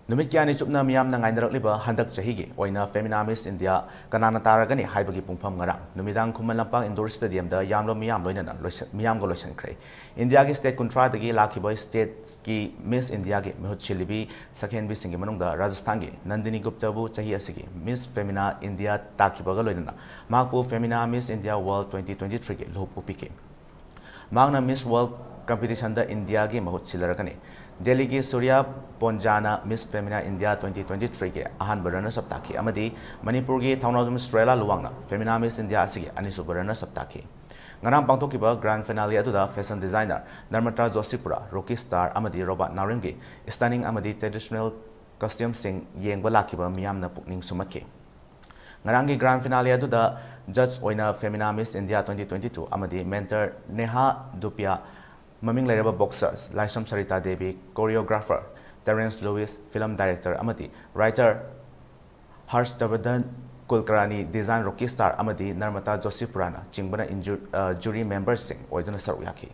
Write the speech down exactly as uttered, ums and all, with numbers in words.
ꯅꯨꯃꯤꯠ ꯀꯌꯥꯅꯤ ꯆꯨꯞꯅ ꯃꯤꯌꯥꯝꯅ ꯉꯥꯏꯅꯔꯛꯂꯤꯕ ꯍꯟꯗꯛ ꯆꯍꯤꯒꯤ ꯑꯣꯏꯅ Femina Miss India ꯀꯅꯥꯅ ꯇꯥꯔꯒꯅꯤ ꯍꯥꯏꯕꯒꯤ ꯄꯨꯡꯐꯝ ꯉꯔꯥꯡ ꯅꯨꯃꯤꯗꯥꯡ ꯈꯨꯃꯟ ꯂꯝꯄꯥꯛ indoor stadiumꯗ ꯌꯥꯝꯂꯕ ꯃꯤꯌꯥꯝ ꯂꯣꯏꯅꯅ ꯂꯣꯏꯁꯟ-, ꯃꯤꯌꯥꯝꯒ ꯂꯣꯏꯁꯤꯟꯈ꯭ꯔꯦ꯫ ꯏꯟꯗꯤꯌꯥꯒꯤ state ꯀꯨꯟꯊ꯭ꯔꯥꯗꯒꯤ ꯂꯥꯛꯈꯤꯕ stateꯀꯤ Miss Indiaꯒꯤ ꯃꯤꯍꯨꯠ ꯁꯤꯜꯂꯤꯕꯤ ꯁꯛꯍꯦꯟꯕꯤꯁꯤꯡꯒꯤ ꯃꯅꯨꯡꯗ ꯔꯥꯖꯁꯊꯥꯟꯒꯤ ꯅꯟꯗꯤꯅꯤ ꯒꯨꯞꯇꯕꯨ ꯆꯍꯤ ꯑꯁꯤꯒꯤ Miss Femina India ꯇꯥꯈꯤꯕꯒ ꯂꯣꯏꯅꯅ ꯃꯍꯥꯛꯄꯨ Femina Miss India World twenty twenty-threeꯒꯤ ꯂꯨꯍꯨꯞ ꯎꯞꯄꯤꯈꯤ꯫ ꯃꯍꯥꯛꯅ Miss World competitionꯗ ꯏꯟꯗꯤꯌꯥꯒꯤ ꯃꯍꯨꯠ ꯁꯤꯜꯂꯔꯒꯅꯤ꯫ ꯗꯦꯜꯂꯤꯒꯤ ꯁꯨꯔꯤꯌꯥ ꯄꯣꯟꯖꯥꯅ Miss Femina India twenty twenty-threeꯒꯤ ꯑꯍꯥꯟꯕ runners up ꯇꯥꯈꯤ ꯑꯃꯗꯤ ꯃꯅꯤꯄꯨꯔꯒꯤ ꯊꯧꯅꯥꯎꯖꯝ ꯁ꯭ꯔꯦꯂꯥ ꯂꯨꯋꯥꯡꯅ Femina Miss India ꯑꯁꯤꯒꯤ ꯑꯅꯤꯁꯨꯕ runners up ꯇꯥꯈꯤ꯫ ꯉꯔꯥꯡ ꯄꯥꯡꯊꯣꯛꯈꯤꯕ grand finale ꯑꯗꯨꯗ fashion designer ꯅꯔꯃꯇꯥ ꯖꯣꯁꯤꯄꯨꯔꯥ, ꯔꯣꯀꯤ ꯁ꯭ꯇꯥꯔ ꯑꯃꯗꯤ ꯔꯣꯕꯥꯔꯠ ꯅꯥꯎꯔꯦꯝꯒꯤ stunning ꯑꯃꯗꯤ traditional costumeꯁꯤꯡ ꯌꯦꯡꯕ ꯂꯥꯛꯈꯤꯕ ꯃꯤꯌꯥꯝꯅ ꯄꯨꯛꯅꯤꯡ ꯁꯨꯝꯍꯠꯈꯤ꯫ ꯉꯔꯥꯡꯒꯤ grand finale ꯑꯗꯨꯗ judge ꯑꯣꯏꯅ Femina Miss India twenty twenty-two ꯑꯃꯗꯤ mentor ꯅꯦꯍꯥ ꯗꯨꯄꯤꯌꯥ, ꯃꯃꯤꯡ ꯂꯩꯔꯕ boxers Laishram Sarita Devi, choreographer Terence Lewis, film director ꯑꯃꯗꯤ writer Harsh Vardhan Kulkarni, design Rocky Star ꯑꯃꯗꯤ ꯅꯔꯃꯇꯥ ꯖꯣꯁꯤꯄꯨꯔꯥꯅ ꯆꯤꯡꯕꯅ inju-, ꯑ, jury membersꯁꯤꯡ ꯑꯣꯏꯗꯨꯅ ꯁꯔꯨꯛ ꯌꯥꯈꯤ꯫